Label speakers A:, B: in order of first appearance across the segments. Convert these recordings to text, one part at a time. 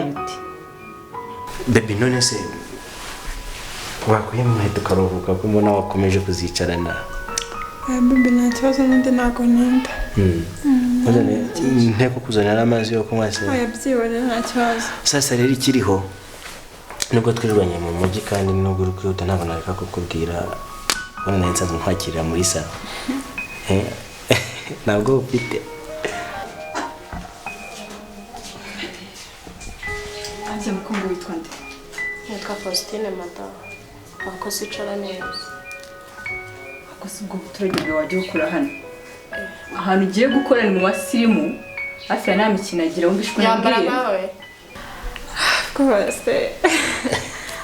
A: Ute?
B: Baby, none se wakwiye inkweto ukaruhuka, ko mbona wakomeje kuzicarana?
C: Oya baby, nta kibazo, n'undi ntabwo ntinda.
B: Nteko kuzanira amazi yo kunywa se?
C: Oya, byihorere, nta kibazo.
B: Sasa rero, ikiriho nubwo twirirwanye mu mujyi kandi nubwo uri kwihuta, ntabwo nareka kukubwira. Ubona nari nsanzwe nkwakirira muri salo. Ntabwo ufite.
A: Harya mukungu witwa nde?
D: Nitwa Faustine, madamu. Abakozi, icara neza.
A: Ako si ubwo buturage bwawe wajya gukora hano? Ahantu ugiye gukora ni mu basirimu, hafi ya nta mikino agira, wumva ishwi
D: Yambara
A: nabwiye.
D: nkawe.
C: Rwose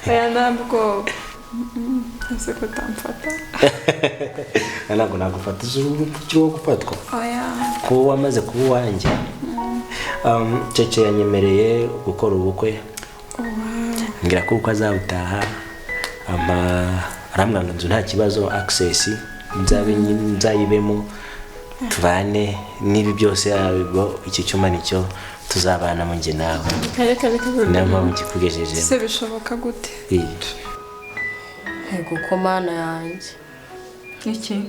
C: oya, ntabwo ese ko utamfata?
B: Ntabwo nagufata, uzi ukiri uwo gufatwa?
C: Oya.
B: Kuba wamaze kuba uwanjye. Cece yanyemereye gukora ubukwe, mbwira ko ubukwe azabutaha, ama arambwira ngo inzu nta kibazo, access nzabe nzayibemo, tubane n'ibi byose. Ubwo iki cyuma nicyo tuzabana mu njye nawe.
C: Reka, reka.
B: Niyo mpamvu nkikugejeje.
C: Se bishoboka gute?
D: Yego ko Mana yanjye.
A: Iki?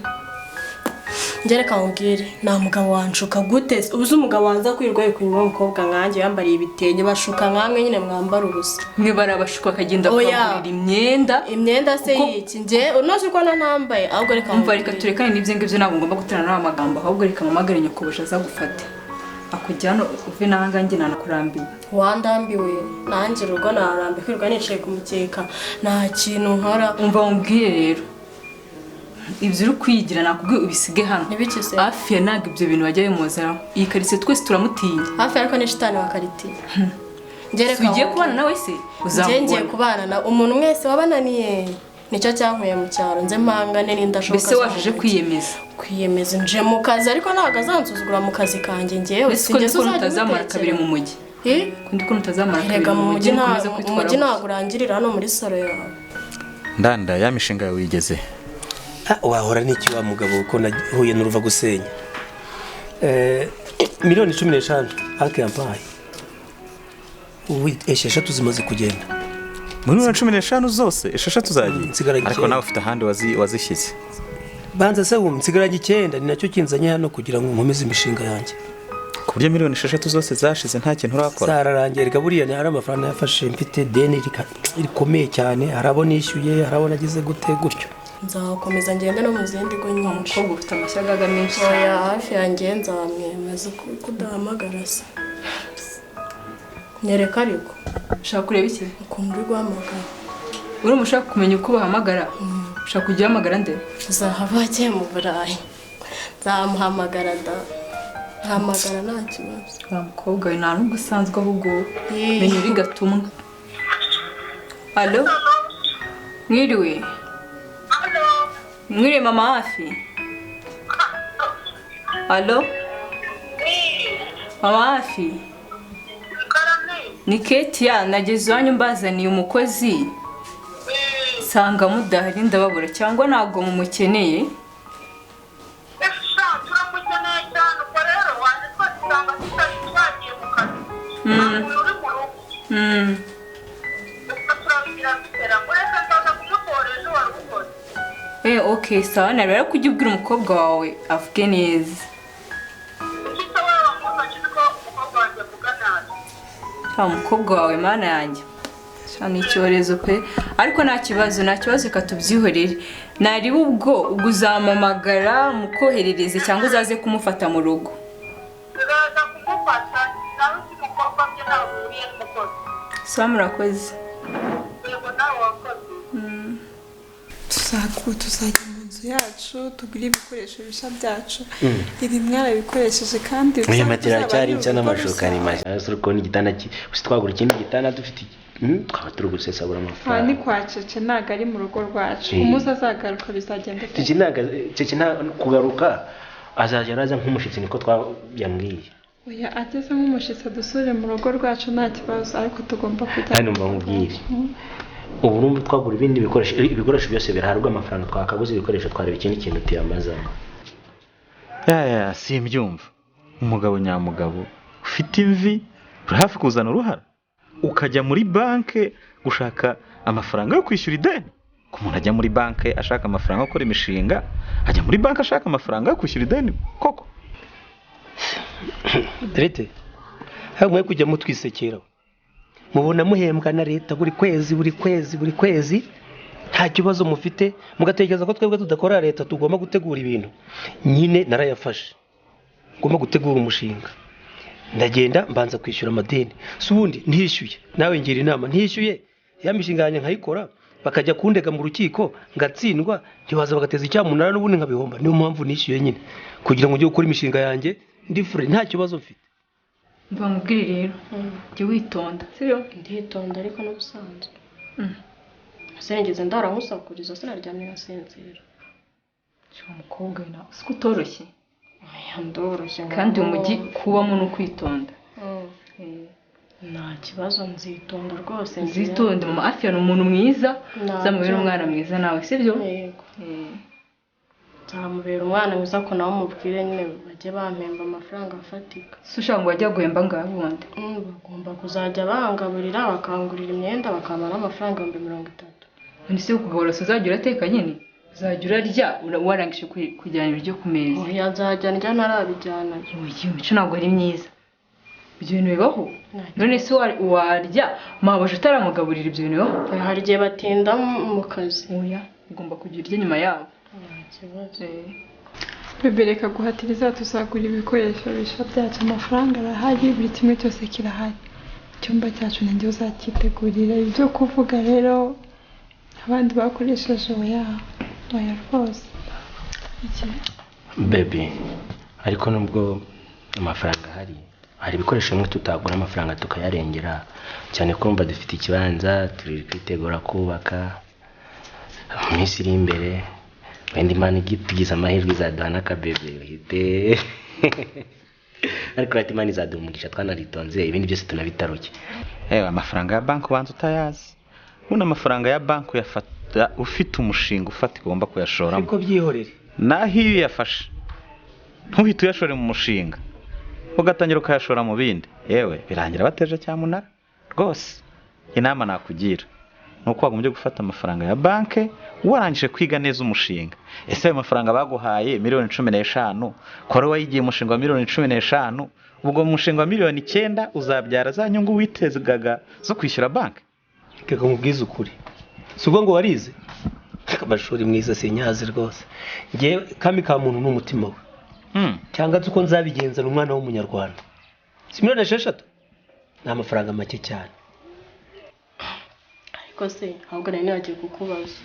D: Njye reka nkubwire, nta mugabo wanshuka gute se? Ubu se umugabo wanza kwirirwa kunywa umukobwa nkanjye yambariye ibitenge? Bashuka nkamwe nyine mwambara ubusa.
A: Mwe barabashuka bakagenda
D: Oya.
A: kubagurira imyenda.
D: Imyenda se
A: Kuko-
D: yiki? Njye unoze ko nanambaye, ahubwo reka
A: Umva, reka
D: nkubwire.
A: turekane n'ibyo ngibyo, ntabwo ngomba guterana n'aya magambo. Ahubwo reka mpamagare nyokobusha azagufate akujyana, uve n'ahangaha, njye nanakurambiwe.
D: Wandambiwe nanjye, urugo narambiwe, kwirirwa nicaye ku mukeka nta kintu nkora.
A: Umva mubwire rero, ibyo uri kwigira nakubwiye ubisige hano.
D: Ntibiki se?
A: Hafi ya ntabwo ibyo bintu bajya bimuzanaho, iyi karitsiye twese turamutinya.
D: Hafi ariko ni shitani wa karitiye. Njye reka
A: Si ugiye
D: nkubwire.
A: kubana nawe se?
D: Njye ngiye
A: Uzamubona.
D: kubana na umuntu mwese wabananiye, nicyo cyankuye mu cyaro, nze mpangane n'indashoboka.
A: Mbese waje kwiyemeza?
D: Kwiyemeza, nje mu kazi, ariko ntabwo azansuzugura mu kazi kanjye njyewe.
A: Mbese ko
D: Sinjye
A: ndi kubona
D: uzajya
A: utazamara kabiri mu mujyi?
D: Eh?
A: Ko ndi kubona utazamara kabiri
D: Erega
A: mu
D: mu
A: mujyi
D: mujyi nta
A: nukomeza kwitwara
D: umujyi
A: gutya.
D: ntabwo urangirira hano muri salo yawe.
E: Ndanda, ya mishinga yawe wigeze?
F: Ah, wahora n'iki wa mugabo, ko nahuye n'uruva gusenya? 15 miliyoni ake yampaye, ubu 6 zimaze kugenda.
E: Muri 15 miliyoni zose 6 zagiye?
F: Nsigaranye
E: Ariko
F: 9.
E: nawe ufite ahandi wazishyize.
F: Banza se wumva, nsigaranye 9, ni nacyo kinzanye hano kugira ngo nkomeze imishinga yanjye.
E: Ku buryo 6 miliyoni zose zashize nta kintu urakora?
F: Zararangiye. Reka, buriya hari amafaranga yafashe mfite deni rikomeye cyane, hari abo nishyuye, hari abo nagize gute gutyo.
D: Nzakomeza ngende no mu zindi ngo nyinshi.
A: Umukobwa ufite amashyagaga menshi
D: Oya.
A: cyane.
D: Hafi yanjye nzamwemeza ko udahamagara se? Nyereka ariko.
A: Ushaka kureba iki?
D: Ukuntu uri guhamagara.
A: Urumva ushaka kumenya uko bahamagara? Ushaka kujya uhamagara nde?
D: Uzahava agiye mu Burayi, nzamuhamagara da, nhamagara nta kibazo.
A: Wa mukobwa we, nta nubwo usanzwe, ahubwo
D: Yee.
A: menya uri gatumwa. Alo, mwiriwe? Mwiriwe mama Hafi? Alo, mama Hafi, ni Ketia. Nageze iwanyu mbazaniye umukozi, nsanga mudahari, ndababura. Cyangwa ntabwo mumukeneye?
G: Turamukeneye cyane. Ubwo rero waje twese usanga tutari twagiye mu kazi, nta muntu uri mu rugo. Ubwo turabigira dutera ngo reka nzaza kumutora ejo wari ukoze.
A: Ok, sawa. Nawe rero kujya ubwira umukobwa wawe avuge neza.
G: Kuki se wowe wamuzanye, uzi ko umukobwa wanjye avuga nabi?
A: Nta mukobwa wawe, Mana yanjye. Sha, ni icyorezo pe! Ariko nta kibazo, nta kibazo, reka tubyihorere. Nariba ubwo uzampamagara mukoherereze cyangwa uzaze kumufata mu rugo.
G: Turaza kumufata nawe, uzi umukobwa bye ntawe uhuriye n'umukozi.
A: Sawa, murakoze.
G: Yego, nawe wakoze.
C: Tuzajya mu nzu yacu, tugure ibikoresho bishya byacu. Ibi mwarabikoresheje kandi
B: Oya, matera
C: tuzaba
B: cyari
C: ari
B: nshya
C: urugo
B: n'amashuka ni
C: rushya.
B: mashya. Ese uri kubona igitanda gusa twagura ikindi gitanda dufite twaba turi gusesagura
C: Aha ni
B: amafaranga.
C: kwa Cece, ntabwo ari mu rugo rwacu.
B: Eh.
C: Umunsi azagaruka bizagenda ute?
B: Cece ntabwo, Cece nta kugaruka, azajya araza nk'umushyitsi, niko twayambwiye.
C: Oya, ageze nk'umushyitsi adusure mu rugo rwacu nta kibazo, ariko tugomba kujya
B: Kandi umva nkubwire, ubu numva twagura ibindi bikoresho, ibikoresho byose birahari, ubwo amafaranga twakaguze ibikoresho twareba ikindi kintu tuyamazamo.
E: Ya, simbyumva. Umugabo nyamugabo ufite imvi uri hafi kuzana uruhara. Ukajya muri banke gushaka amafaranga yo kwishyura ideni. Ku muntu ajya muri banke ashaka amafaranga yo gukora imishinga, ajya muri banke ashaka amafaranga yo kwishyura ideni koko?
F: Derete, hamwe kujya mutwisekera. Mubona muhembwa na leta buri kwezi buri kwezi buri kwezi, nta kibazo mufite, mugatekereza ko twebwe tudakora leta tugomba gutegura ibintu. Nyine narayafashe, ngomba gutegura umushinga. Ndagenda mbanza kwishyura amadeni. Si ubundi ntishyuye, nawe ngira inama, ntishyuye ya mishinga yanjye nkayikora, bakajya kundega mu rukiko ngatsindwa, ntibaza bagateza icyamunara n'ubundi nkabihomba. Niyo mpamvu nishyuye nyine, kugira ngo njye gukora imishinga yanjye ndi free, nta kibazo mfite.
A: Mva nkubwire rero, jya witonda, sibyo?
D: Nditonda ariko n'ubusanzwe. Sinigeze ndara nkusakuriza, sinaryamye nkasinzira.
A: Cyo mukobwa we nawe siko utoroshye.
D: Oya ndoroshye.
A: Kandi umujyi kubamo no kwitonda.
D: Nta kibazo, nzitonda rwose.
A: Nzitonde mama Afia ni umuntu mwiza, uzamubera umwana mwiza nawe, sibyo?
D: Yego. Nzamubera umwana mwiza ko nawe umubwire nyine bajye bampemba amafaranga afatika.
A: Si ushaka ngo bajye guhemba ngaho ubundi?
D: Bagomba kuzajya bangaburira, bakangurira imyenda, bakampa n'amafaranga 30,000.
A: None se kugabura uzajya urateka nyine? Uzajya urarya warangije kujyana ibiryo ku meza?
D: Oya nzajya ndya ntarabijyana.
A: Oya imico ntabwo ari myiza. Ibyo bintu bibaho? None se warya mabuja utaramugaburira, ibyo bintu bibaho?
D: Hari igihe batinda mu kazi.
A: Oya ugomba kujya urya nyuma yabo.
C: Bebe reka guhatiriza, tuzagura ibikoresho bishya byacu, amafaranga arahari, buri kimwe cyose kirahari. Icyumba cyacu ninjye uzakitegurira. Ibyo kuvuga rero abandi bakoresheje oya oya rwose.
B: Bebe, ariko nubwo amafaranga ahari, hari ibikoresho bimwe tutagura amafaranga tukayarengera, cyane ko mba dufite ikibanza turi kwitegura kubaka mu minsi iri imbere. Wenda Imana itugize amahirwe izaduha n'akabebe uhite. Ariko rati Imana izaduha umugisha twanaritonze, ibindi byose tunabitaruke.
E: Ewe amafaranga ya banki ubanza utayazi. Ubundi amafaranga ya banki uyafata ufite umushinga ufatika ugomba kuyashoramo.
F: Ariko byihorere.
E: Naho iyo uyafashe ntuhite uyashore mu mushinga, ugatangira ukayashora mu bindi, yewe birangira bateje cyamunara rwose. Inama nakugira nuko wagombye gufata amafaranga ya banke warangije kwiga neza umushinga. Ese ayo mafaranga baguhaye 15,000,000, ko ari wayigiye umushinga wa 15,000,000, ubwo mu mushinga wa 9,000,000 uzabyara za nyungu witegaga zo kwishyura banke?
F: Reka nkubwize ukuri, si ubwo ngo warize amashuri mwiza sinyazi rwose. Ngewe kami ka muntu ni umutima we, cyangwa nzi uko nzabigenza ni umwana w'umunyarwanda. Si 6,000,000 ni amafaranga make cyane.
D: Ariko se ahubwo nari nibagiye kukubaza,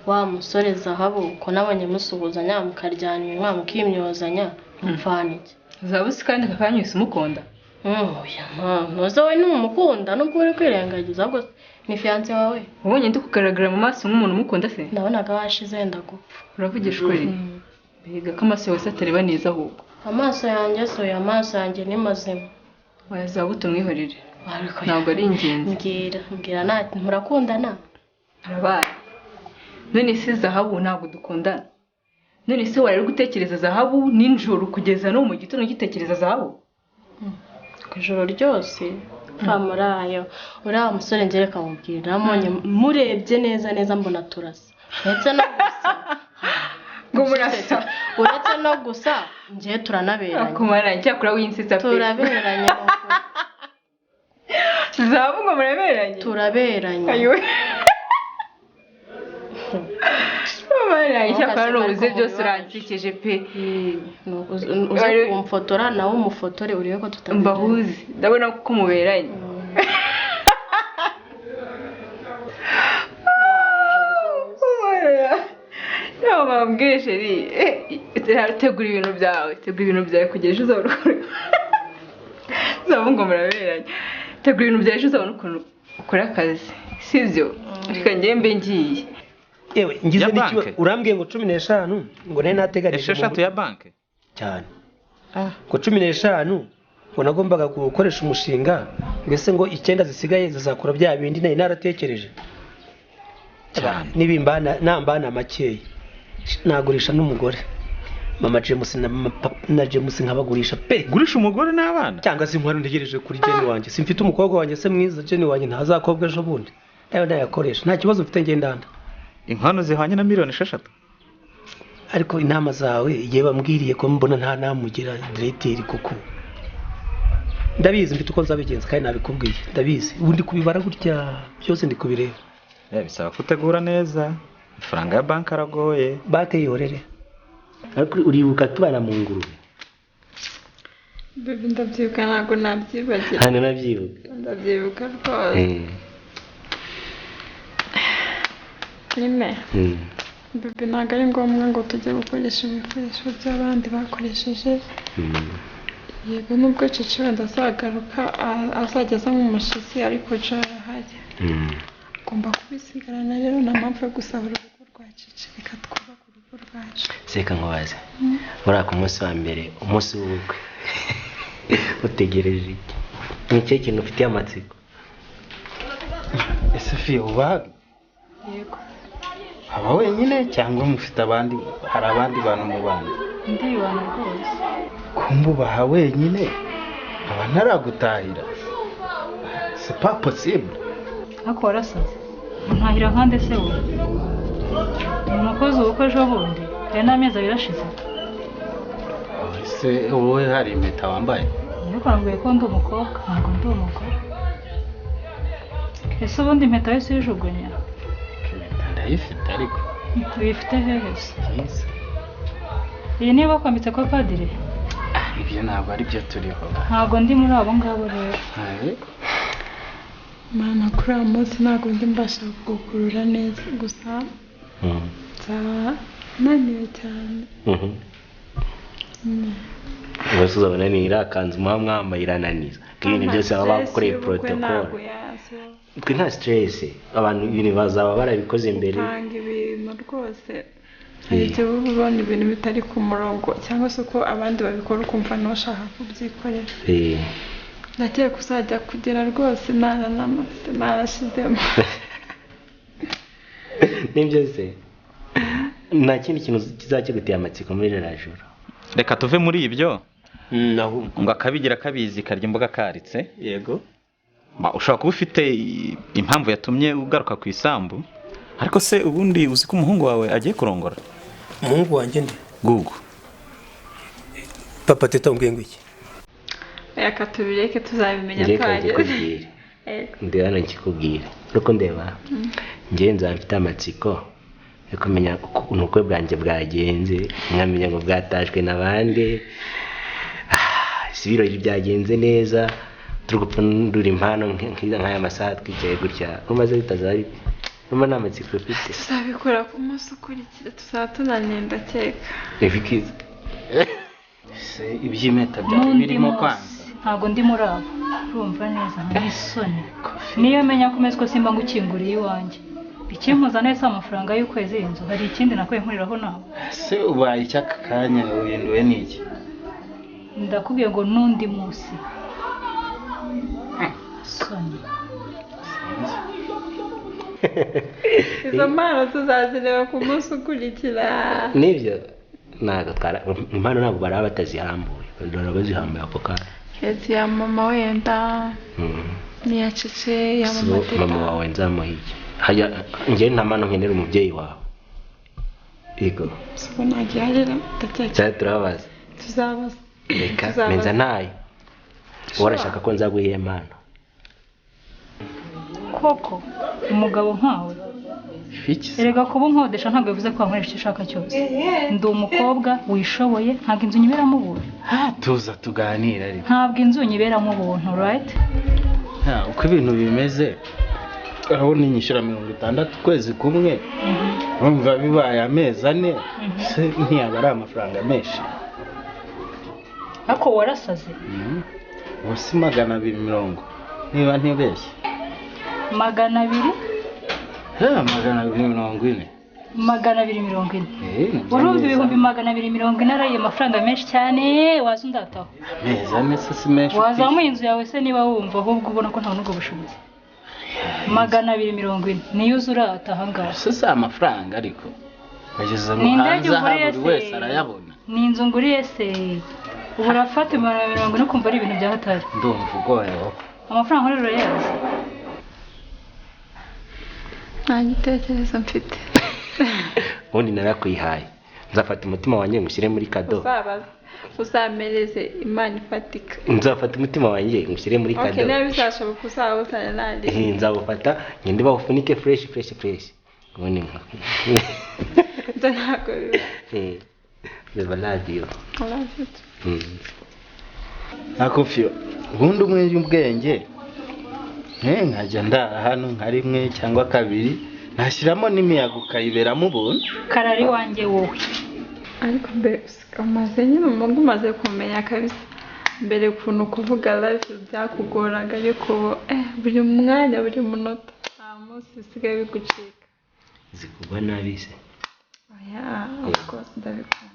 D: wa musore Zahabu ko nabonye musuhuzanya mukaryana iminwa mukimyozanya, mupfana iki?
A: Zahabu si kandi kakanyuze umukunda?
D: Oya ntuze we ntumukunda nubwo uri kwirengagiza, ahubwo ni fiance wawe.
A: Ubonye ndi kugaragara mu maso nk'umuntu umukunda se?
D: Nabonaga washize wenda gupfa.
A: Uravugisha ukuri? Mbega ko amaso yawe atareba neza ahubwo.
D: Amaso yanjye so amaso yanjye ni mazima.
A: Oya Zahabu tumwihorere. Ntabwo ari ingenzi.
D: Mbwira, mbwira nta murakundana?
A: Arabaye. None se Zahabu ntabwo dukundana? None se wari gutekereza Zahabu ninjoro kugeza no mu gitondo ugitekereza Zahabu?
D: Ijoro ryose murayo uriya musore ngereka mubwira, namubonye murebye neza neza mbona turasa. Uretse no gusa
A: ngo murasa,
D: uretse no gusa ngiye turanaberanye.
A: Akumara cyakora winsetsa pe.
D: Turaberanye.
A: Zahabu ngo muraberanye?
D: Turaberanye.
A: Ayo. Mama cyakora nubuze byose uransekeje pe.
D: Uze kumfotora nawe umufotore urebe ko tutaberanye.
A: Mbahuze, ndabona ko muberanye. Nawe bambwiye sheri, tegura ibintu byawe, tegura ibintu byawe kugera ejo uzabona ukuntu. Zahabu ngo muraberanye. Tegura ibintu byawe ejo uzabona ukuntu ukora akazi, sibyo? Reka njye mbe ngiye.
F: Yewe ngize n'ikibazo, urambwiye ngo 15 ngo nari nateganije
E: 6 ya banke
F: cyane. Ngo 15 ngo nagombaga gukoresha umushinga, mbese ngo 9 zisigaye zizakora bya bindi nari naratekereje. Nibimbana nambana makeya nagurisha n'umugore. Mama James na James nkabagurisha pe.
E: Gurisha umugore n'abana?
F: Cyangwa se inkwano ntegereje kuri Jenny wanjye. Simfite umukobwa wanjye se mwiza, Jenny wanjye ntazakobwa ejo bundi. Nayo ndayakoresha. Nta kibazo mfite ngendanda.
E: Inkwano zihwanye na 6 miliyoni.
F: Ariko inama zawe igihe bambwiriye ko mbona nta namugira directeur kuko ndabizi mfite uko nzabigenza kandi nabikubwiye, ndabizi. Ubu ndi kubibara gutya byose ndi kubireba.
E: Bisaba kutegura neza. Amafaranga ya banki aragoye.
F: Banki yihorere.
B: Ariko uribuka tubana mu ngurube?
C: Bébé, ndabyibuka, ntabwo nabyibagira.
B: Hano nabyibuka.
C: Ndabyibuka rwose. Nyine bébé, ntabwo ari ngombwa ngo tujye gukoresha ibikoresho by'abandi bakoresheje. Yego, nubwo Cece wenda azagaruka, azajya aza nk'umushyitsi, ariko Jo arahari, agomba kubisigarana. Rero nta mpamvu yo gusaba urugo rwa Cece, reka twubake urugo rwacu.
B: Seka nkubaze, muri ku munsi wa mbere, umunsi w'ubukwe, utegereje iki? Ni ikihe kintu ufitiye amatsiko?
H: Ese fiye, uba hano?
C: Yego.
H: Aba wenyine cyangwa mufite abandi, hari abandi bantu mu bana?
I: Ndibana rwose.
H: Kumva ubaha wenyine nkaba ntaragutahira, c'est pas possible.
I: Ariko warasaze, untahira nkande se? Wowe ni umukozi ubukwe ejo bundi hari n'amezi 2 ashize.
H: Ese wowe hari impeta wambaye?
I: Ariko nambwiye ko ndi umukobwa, ntabwo ndi umugore. Ese ubundi impeta yose uyijugunya?
H: Impeta ndayifite ariko.
I: Uyifite hehe se?
H: Byiza.
I: Iyi niba bakwambitse kwa padiri?
H: Ibyo ntabwo ari byo turiho.
I: Ntabwo ndi muri abo ngabo rero.
C: Mana, kuri uwo munsi ntabwo ndi mbasha kugukurura neza, gusa nzaba naniwe cyane.
B: Ubwo uzabona ni iriya kanzu muba mwambaye irananiza, ko ibintu byose baba bagukoreye protocole. Twe nta stress, abantu ibintu bazaba barabikoze mbere.
C: Gupanga ibintu rwose, hari igihe uba ubona ibintu bitari ku murongo, cyangwa se uko abandi babikora ukumva ntushaka kubyikorera. Ndakeka uzajya kugera rwose narananutse, narashizemo.
B: Nibyo se, nta kindi kintu kizakiguteye amatsiko muri ririya joro?
E: Reka tuve muri ibyo.
F: Ahubwo
E: ngo akabigira kabizi karya imboga karitse.
F: Yego.
E: Ushobora kuba ufite impamvu yatumye ugaruka ku isambu, ariko se ubundi uzi ko umuhungu wawe agiye kurongora?
F: Umuhungu wanjye nde?
E: Gugu.
F: Papa Teta, umbwiye ngo iki?
C: Reka tubireke, tuzabimenya
B: Reka
C: tuhageze.
B: nkikubwire.
C: Yego.
B: Ndi hano nkikubwira, ariko ndeba njyewe nzaba mfite amatsiko yo kumenya ukuntu ubukwe bwanjye bwagenze, nkamenya ngo bwatajwe n'abandi. Si ibirori byagenze neza, turi gupfundura impano nk'aya masaha twicaye gutya, umaze bitazaba urumva nta matsiko ufite?
C: Tuzabikora ku munsi ukurikira, tuzaba tunaniwe ndakeka.
B: Revikiza.
H: Ese iby'impeta byari
I: N'undi
H: birimo
I: munsi.
H: kwanza?
I: Ntabwo ndi muri abo, urumva neza, nta n'isoni. Niyo menya ko umeze ko simba ngukinguriye iwanjye. Ikimpuza neza si amafaranga y'ukwezi y'inzu, hari ikindi nakwiye nkuriraho nawe.
H: Ese ubaye icy'aka kanya uhinduwe n'iki?
I: Ndakubwiye ngo n'undi munsi, soni.
H: Sinzi.
C: Izo mpano tuzazireba ku munsi ukurikira.
B: Nibyo, ntabwo twara impano, ntabwo baraba batazihambuye, baraba bazihambuye ako kanya.
C: Keretse iya mama wenda, n'iya Cece, iya
B: So,
C: mama Teta.
B: Mama wawe nzamuha iki? Hajya njyewe nta mpano nkenera umubyeyi wawe, yego.
C: Siko ntagiharira ndakeka.
B: Cyangwa turababaza?
C: Tuzabaza.
B: Reka.
C: Tuzabaza.
B: Menza ntayo, wowe urashaka ko nzaguha iyo mpano?
I: Koko umugabo nkawe?
H: Iki se?
I: Erega kuba unkodesha ntabwo bivuze ko wankoresha icyo ushaka cyose. Ndi umukobwa wishoboye, ntabwo inzu nyiberamo ubuntu.
H: Ah, tuza tuganire ariko.
I: Ntabwo inzu nyiberamo ubuntu, right?
H: Ha, uko ibintu bimeze, urabona inyishyura 60 ukwezi kumwe, urumva bibaye amezi 4 se ntiyaba ari amafaranga menshi?
I: Ariko warasaze.
H: Ubu si 240 niba ntibeshye?
I: 200?
H: Ha, 240.
I: 240?
H: Eh, nabyo
I: Urumva,
H: amezi
I: ibihumbi
H: ane.
I: 240 araye amafaranga menshi cyane, waza undataho.
H: Amezi 4 se si menshi?
I: Wazamuye inzu yawe se niba wumva ahubwo ubona ko nta n'ubwo bushobozi. 240 niyo uza urata ahangaha?
H: Se si amafaranga, ariko bageze ngo
I: Ni indege
H: hanze aha
I: uguriye
H: buri
I: se?
H: wese arayabona.
I: Ni inzu nguriye se. Ubu urafata 40,000 kumva ari ibintu bya hatari.
H: Ndumva ugoye wowe.
I: Amafaranga nkorera urayazi.
C: Nta gitekerezo mfite.
B: Ubundi narakwihaye. Nzafata umutima wanjye ngushyire muri kado.
C: Uzabaza. Uzamereze Imana ifatika.
B: Nzafata umutima wanjye ngushyire muri kado.
C: Okay, niba bizashoboka uzawuzana nandi.
B: Nzawufata ngende bawufunike fresh fresh fresh. Ubundi
C: Ibyo ntabwo biba.
B: Biba love you.
C: I love you too.
H: Ako Fiyo, ubundi umwe ubwenge nkajya ndara hano nka rimwe cyangwa kabiri, nashyiramo n'imiyaga ukayiberamo ubuntu.
I: Karari wanjye wowe.
C: Ariko mbere umaze nyine umuntu umaze kumenya kabisa. Mbere ukuntu kuvuga live byakugoraga, ariko ubu buri mwanya buri munota nta munsi bisigaye bigucika.
B: Zikugwa nabi se?
C: Oya, of course ndabikunda.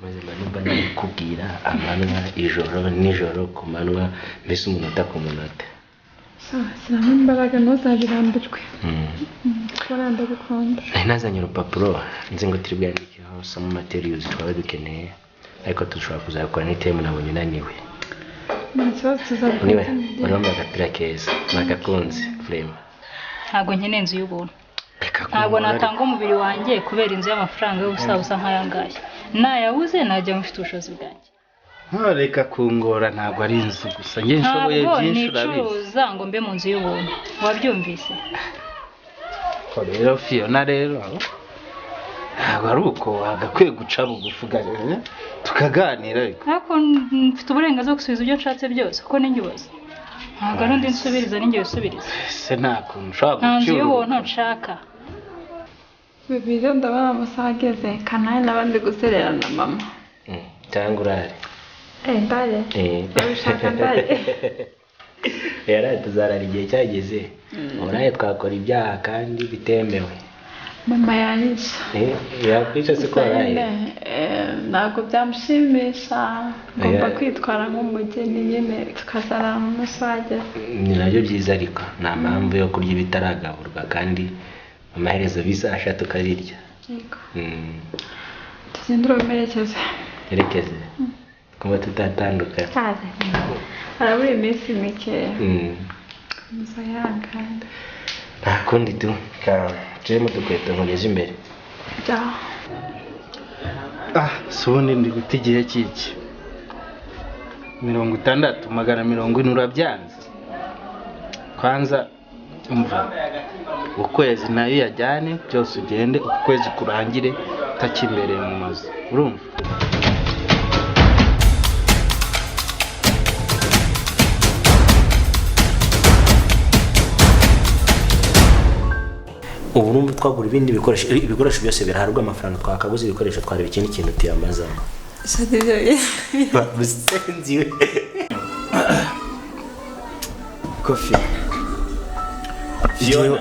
B: Maze mba numva nabikubwira amanywa, ijoro, nijoro, ku manywa, mbese umunota ku munota.
C: Shyiramo imbaraga ntuzabirambirwe. Kuko ndabikunda.
B: Nari nazanye urupapuro nzi ngo turi bwandikeho some materials twaba dukeneye, ariko dushobora kuzabikora n'itemu nabonye unaniwe.
C: Nta kibazo tuzabikora.
B: Niba wari wambaye agapira keza, nagakunze frame.
I: Ntabwo nkeneye inzu y'ubuntu. Ntabwo natanga umubiri wanjye kubera inzu y'amafaranga y'ubusabusa nk'aya ngaya. Nayabuze najya mufite ubushobozi bwanjye.
H: Reka kungora, ntabwo ari inzu gusa, njye nshoboye byinshi urabizi.
I: Ntabwo nicuruza ngo mbe mu nzu y'ubuntu, wabyumvise?
H: Ko rero Fiona rero ntabwo ari uko wagakwiye guca bugufi tukaganira ariko.
I: Ariko mfite uburenganzira bwo gusubiza ibyo nshatse byose kuko ninjye ubaza. Ntabwo ari undi nsubiriza, ninjye wisubiriza.
H: Ese nta kuntu ushobora
I: Nta nzu
H: gucyura
I: y'ubuntu nshaka.
C: Bibiri ndabona amasaha ageze, kanari n'abandi guserera na mama.
B: Cyangwa urare.
C: Ndare. Urabishaka ndare.
B: Yaraye tuzarara igihe cyageze. Uraye twakora ibyaha kandi bitemewe.
C: Mama yanyica.
B: Yakwica se ko waraye?
C: Ntabwo byamushimisha. Ngomba kwitwara nk'umugeni nyine tukazarara mu masaha ageze.
B: Ni nabyo byiza ariko nta mpamvu yo kurya ibitaragaburwa kandi amaherezo bizasha tukabirya.
C: Yego. Tugende urumerekeze.
B: Yerekeze. Kuba tutatandukana.
C: Kaze. Harabura iminsi mikeya. Muzayangane.
B: Nta kundi tu. Ka dukweto nkugeze imbere.
C: Ja.
H: Si ubundi ndi guta igihe cy'iki. 60 140 urabyanze. Kwanza umva ukwezi nayo yajyane byose ugende ukwezi kurangire utakimbereye mu mazu, urumva?
B: Ubu urumva twagura ibindi bikoresho, ibikoresho byose biraharwa amafaranga twakaguze ibikoresho twareba ikindi kintu tuyamazamo. Babusenziwe.
H: Kofi.
B: Fiona.